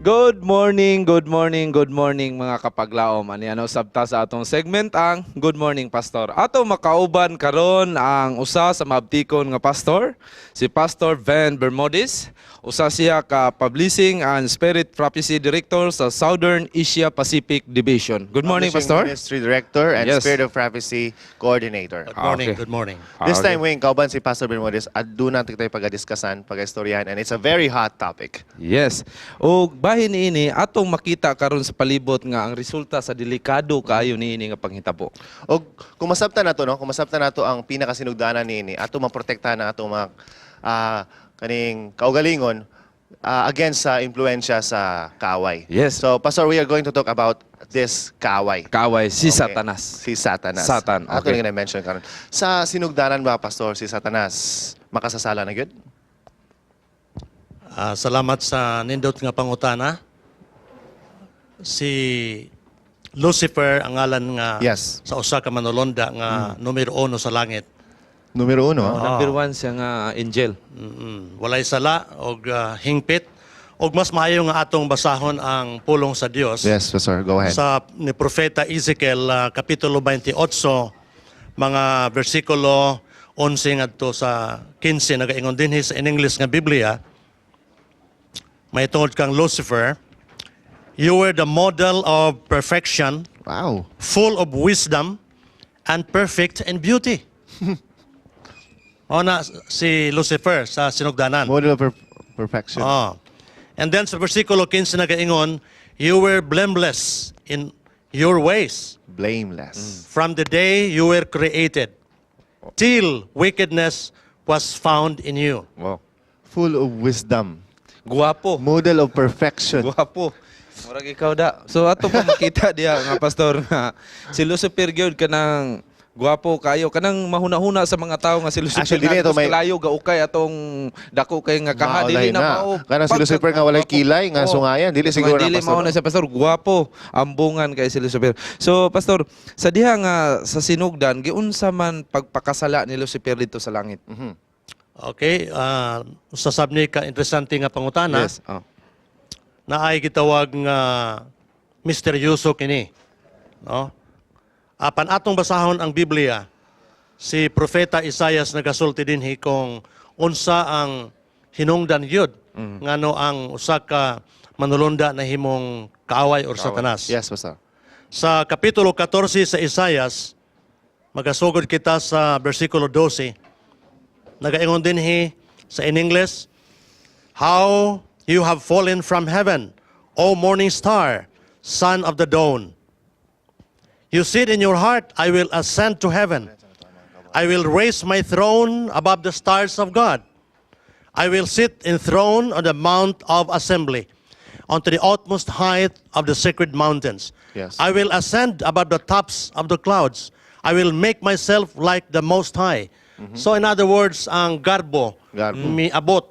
Good morning, good morning, good morning, mga kapaglaom. Ani ano sabta sa atong segment, ang Good Morning Pastor. Ato makauban karon ang usa sa maabtikon nga pastor, si Pastor Van Bermudez. Usa siya ka Publishing and Spirit Prophecy Director sa Southern Asia Pacific Division. Good morning, Publishing Pastor. Ministry Director and Spirit of Prophecy Coordinator. Good morning, Okay. good morning. This Okay. time, Wing, kauban si Pastor Bermudez, aduna tayo pagadiskasan, pag-istoryahan, and it's a very hot topic. Yes. O bahin niini, atong makita karon sa palibot nga ang resulta sa delikado kaayo niini nga panghitabo. O kung masabtan nato, no? Kung masabtan nato ang pinakasinugdanan niini, ato maprotektahan ang atong mga kaning kaugalingon against sa impluensya sa kaaway. So, Pastor, we are going to talk about this kaaway. Kaaway si Satanas. Si Satanas. Satan, Ato okay. na mention karon. Sa sinugdanan ba, Pastor, si Satanas makasasala na gyud? Salamat sa nindot nga pangutana. Si Lucifer ang ngalan nga sa usa ka manulonda nga numero uno sa langit. Numero uno, ah. Number one siya nga angel. Walay sala og hingpit og mas maayo nga atong basahon ang pulong sa Dios. Yes, Pastor, go ahead. Sa ni Propeta Ezekiel Kapitulo 28, mga versikulo 11 ngadto sa 15, nagaingon dinhi sa in English nga Biblia may tungod kang Lucifer, "You were the model of perfection, full of wisdom and perfect in beauty." Mao na si Lucifer sa sinugdanan. Model of perfection. Oh. And then sa versikulo 15 nagaingon, "You were blameless in your ways Blameless. From the day you were created till wickedness was found in you." Full of wisdom. Guwapo. Model of perfection. Guwapo. Murag ikaw da. So ato pa makita diya nga, Pastor, nga si Lucifer gyud kanang guwapo kayo, kanang mahuna-huna sa mga tao nga si Lucifer Actually, dili nga ito may- kalayo gaukay atong dako kay nga kaha, dili Maulay na mao. Kanang si Lucifer nga walay kilay nga sungayan, dili siguro na, dili Pastor. mao na siya, Pastor, guwapo ambungan kay si Lucifer. So Pastor, sa diha nga sa sinugdan, giunsa man pagpakasala ni Lucifer dito sa langit? Okay, usa sab ni ka interesante nga pangutana na ay gitawag nga misteryoso kini. No? Apan atong basahon ang Biblia, si Propeta Isayas nagasulti dinhi kung unsa ang hinungdan gyud ngano ang usa ka manulonda na himong kaaway or Satanas. Yes, Pastor. Sa Kapitulo 14 sa Isayas, magasugod kita sa versikulo 12. Nagaingon dinhi sa in English, "How you have fallen from heaven, O morning star, son of the dawn. You said in your heart, 'I will ascend to heaven. I will raise my throne above the stars of God. I will sit enthroned on the mount of assembly, onto the utmost height of the sacred mountains. I will ascend above the tops of the clouds. I will make myself like the Most High." So in other words, ang garbo, Garbo. Miabot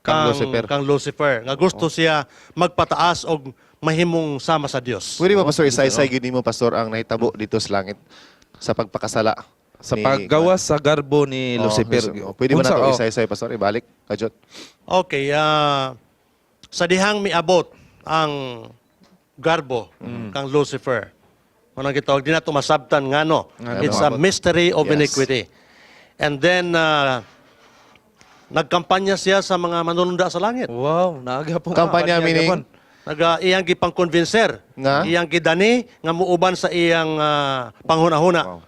kang Lucifer. Kang Lucifer. Nga gusto siya magpataas og mahimong sama sa Dios. Pwede ba, Pastor, isaysay gyud nimo, Pastor, ang nahitabo dito sa langit sa pagpakasala Sa paggawas sa garbo ni Oh, Lucifer. Oh, pwede ba Unsa, nato oh. isaysay, Pastor? Ibalik, kajot. Okay, sa dihang miabot ang garbo kang Lucifer. Manang gitawag di na masabtan ngano. Ngano It's a maabot. Mystery of iniquity. And then nagkampanya siya sa mga manununda sa langit. Wow, naaga po. Kampanya meaning? Naga iyang gipangkonvinser. Nga? Iyang gidani nga muuban sa iyang panghuna-huna.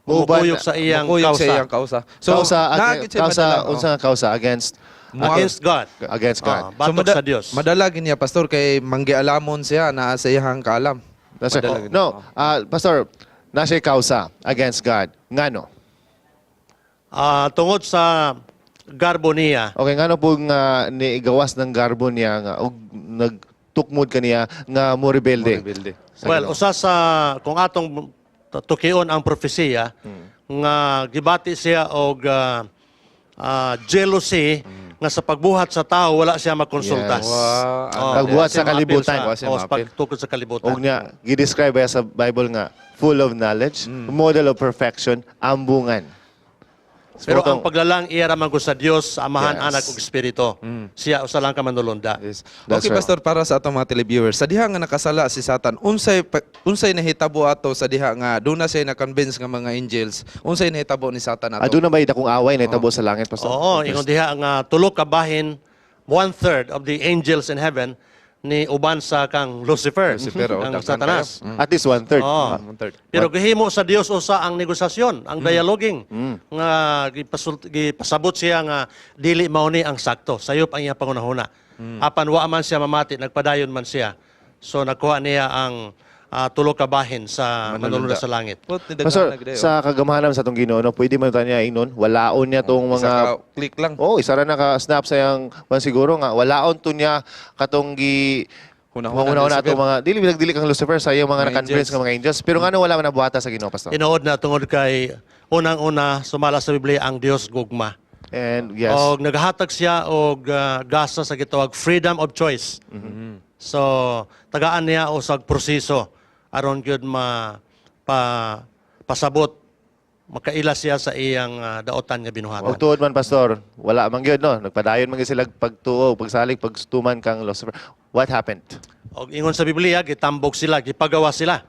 Muuban- Mukuyog sa iyang Mukuyog kausa. sa iyang kausa. So, Kausa, naagit siya kausa, madala, oh. unsa nga kausa against Against God. Against God. Ah, batok sa Dios. Madala gid niya, Pastor, kay manggialamon siya naa sa iyang kaalam. That's right. Madala gid. No, Pastor, nasa kausa against God. Ngano? Tungod sa garbo niya, Okay, ngano po nga nigawas ng garbo niya nga og nagtukmod kaniya nga mo rebelde? Mo rebelde. Sa Well, Ginoo. Usa sa kung atong tukion ang propesiya nga gibati siya og jealousy nga sa pagbuhat sa tao wala siya makonsulta. Yes. Wow, Oh, Pagbuhat wala sa siya maapil kalibutan. Wala siya oh, sa maapil. pagtukod sa kalibutan. Og niya gi-describe ba sa Bible nga full of knowledge, model of perfection, ambungan. Pero Smutong- ang paglalang iya ra man gud sa Dios, sa Amahan, Anak ug Espiritu. Siya usa lang ka manulunda. Yes. That's Okay, right. Pastor, para sa atong mga televiewers, sa diha nga nakasala si Satan, unsay nahitabo ato sa diha nga duna siya na-convince nga mga angels, unsay nahitabo ni Satan ato? Aduna ba dakong away na itabo sa langit, Pastor? Oo, ingon diha nga tulo ka bahin, one third of the angels in heaven ni uban sa kang Lucifer, Lucifer, oh, kang daghan Satanas. kayo. At least one third. Oo. One third. Pero gihimo sa Dios usa ang negosasyon, ang dialoging nga gipasabot siya nga dili mao ni ang sakto. Sayop ang iyang pangunahuna. Apan wa man siya mamati, nagpadayon man siya. So nakuha niya ang tulo ka bahin sa manulunda sa langit. Put, ni Pastor, daghan na gid, oh. sa kagamhanan sa atong Ginoo, no, pwede man ta niya ingnon, walaon niya tong Isa mga ka click lang. Oh, isa ra na ka snap sa yang man siguro nga walaon to niya katong gi Hunahuna hunahuna ni ato Lucifer. mga dili bilang dili kang Lucifer sa iyang mga Mga na-convince angels. nga mga angels. Pero ngano wala man nabuhata sa Ginoo, Pastor? Tinuod na tungod kay unang-una sumala sa Biblia ang Dios gugma. And yes. Og naghatag siya og gasa sa gitawag freedom of choice. So tagaan niya usag proseso aron gyud ma pa pasabot makaila siya sa iyang daotan nga binuhatan. Og tuod man, Pastor, wala man gyud, no. Nagpadayon man gyud sila pagtuo, pagsalig, pagstuman kang Lucifer. What happened? Og ingon sa Biblia gitambok sila, gipagawa sila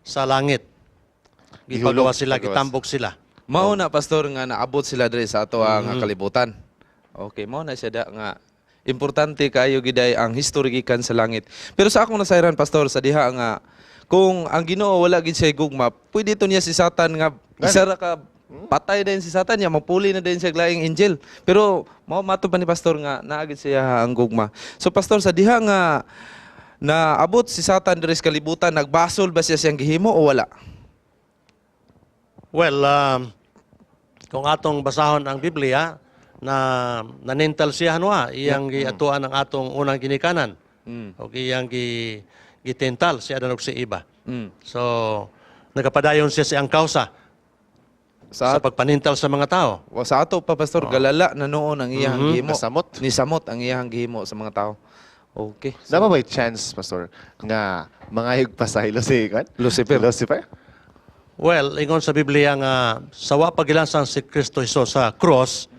sa langit. Gipagawa Gihulog. sila, Pagawas. gitambok sila. Mao na, Pastor, nga naabot sila diri sa ato ang kalibutan. Okay, mao na siya da nga importante kayo giday ang history gikan sa langit. Pero sa akong nasayran, Pastor, sa diha nga kung ang Ginoo wala gid siya gugma, pwede to niya si Satan nga isa ra ka patay din si Satan niya, mapuli na din siya laing angel. Pero mao mato pa ni Pastor nga naa gid siya ang gugma. So Pastor, sa diha nga naabot si Satan diri sa kalibutan, nagbasol ba siya siyang gihimo o wala? Well, kung atong basahon ang Biblia, na nanintal siya hanwa, iyang giatuan ang atong unang ginikanan. O iyang gitintal si Adan ug si Eva. So, nagapadayon siya sa iyang kausa sa pagpanintal sa mga tao. Wa sa ato pa, Pastor, galala na noon ang iyang gihimo. Nasamot. Nisamot ang iyang gihimo sa mga tao. Okay. Naa ba chance, Pastor, nga mangayog pasaylo si kan? Lucifer. Lucifer? Well, ingon sa Biblia nga sa wa pagilansang si Kristo Jesus sa cross,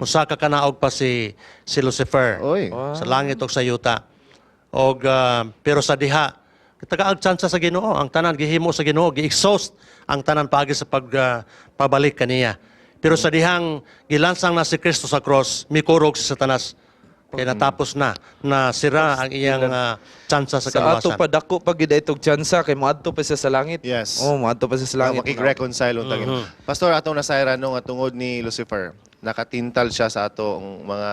usa ka kanaog pa si Lucifer. Oy. Sa langit ug sa yuta. Og pero sa diha tagaag tsansa sa Ginoo, ang tanan gihimo sa Ginoo, gi-exhaust ang tanan paagi sa pag pabalik kaniya. Pero sa dihang gilansang na si Kristo sa cross, mikurog si Satanas. Kaya natapos na na sira ang iyang tsansa sa Sa ato kaluwasan. pa dako pa gid itog tsansa kay moadto pa siya sa langit. Yes. Oh, moadto pa siya sa langit. Makik-reconcile unta. Pastor, atong nasayran no nga tungod ni Lucifer, nakatintal siya sa atong mga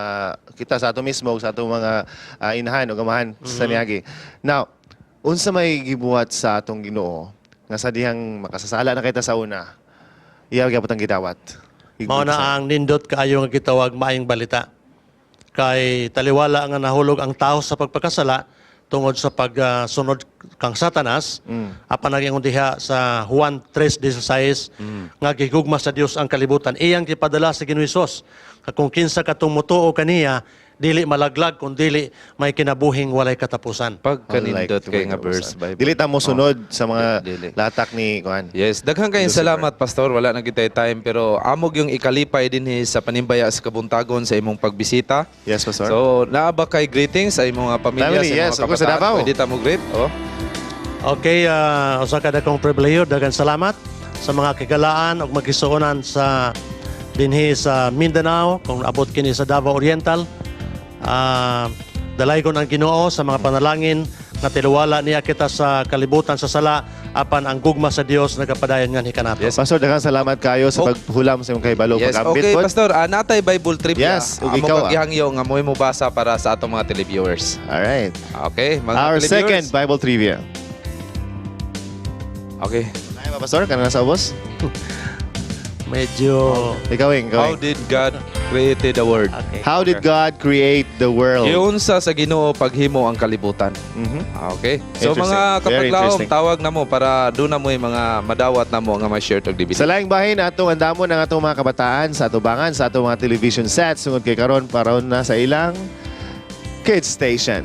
kita sa ato mismo ug sa atong mga inahan o gamahan sa niagi. Now, unsa may gibuhat sa atong Ginoo nga sa dihang makasasala na kita sa una? Iya gyapon ang gidawat. Mao na ang nindot kaayo nga gitawag maayong balita. Kay taliwala nga nahulog ang tao sa pagpakasala tungod sa pagsunod kang Satanas, apan naging diha sa Juan 3:16 nga gigugma sa Dios ang kalibutan. Iyang gipadala sa Ginoo Hesus. Kung kinsa katong mutuo kaniya, dili malaglag kun dili may kinabuhing walay katapusan. Pagkanindot kay nga verse Bible. Dili ta mo sunod sa mga Dili. latak ni kuan. Yes, daghan kayong Lucifer. salamat, Pastor. Wala na kitay time pero amog yung ikalipay dinhi sa panimbaya sa kabuntagon sa imong pagbisita. Yes, Pastor. So, naa ba kay greetings sa imong mga pamilya, Family, sa imong yes, mga of course, sa kabataan? Davao. Pwede ta mo greet? Oh. Okay, usa ka dakong pribilehiyo, daghan salamat sa mga kagalaan ug magisuonan sa dinhi sa Mindanao, kung abot kini sa Davao Oriental. Dalaygon ang Ginoo sa mga panalangin nga tiluwala niya kita sa kalibutan sa sala apan ang gugma sa Dios nagapadayon nganhi kanato. Yes. Pastor, daghang salamat kayo sa Oh. paghulam sa imong kahibalo, Yes, pag-ambit okay, pod. Pastor. Natay Bible trivia. Yes, ug Amo ikaw, kag gihangyo nga mo'y mobasa para sa atong mga televiewers. All right. Okay, mga Our televiewers. second Bible trivia. Okay. Ay, ba, Pastor? Kana na sa ubos? Medyo Ikaw, Ing, ikaw, How Ing. did God created the world? Okay. How did God create the world? Giunsa sa Ginoo paghimo ang kalibutan. Okay. So Interesting. mga Very kapaglaom, interesting. tawag na mo para doon na mo yung mga madawat na mo nga ma-share og DVD. Sa laing bahin, atong andamon ang atong mga kabataan sa atubangan sa atong mga television sets sungod kay karon paraon na sa ilang Kids Station.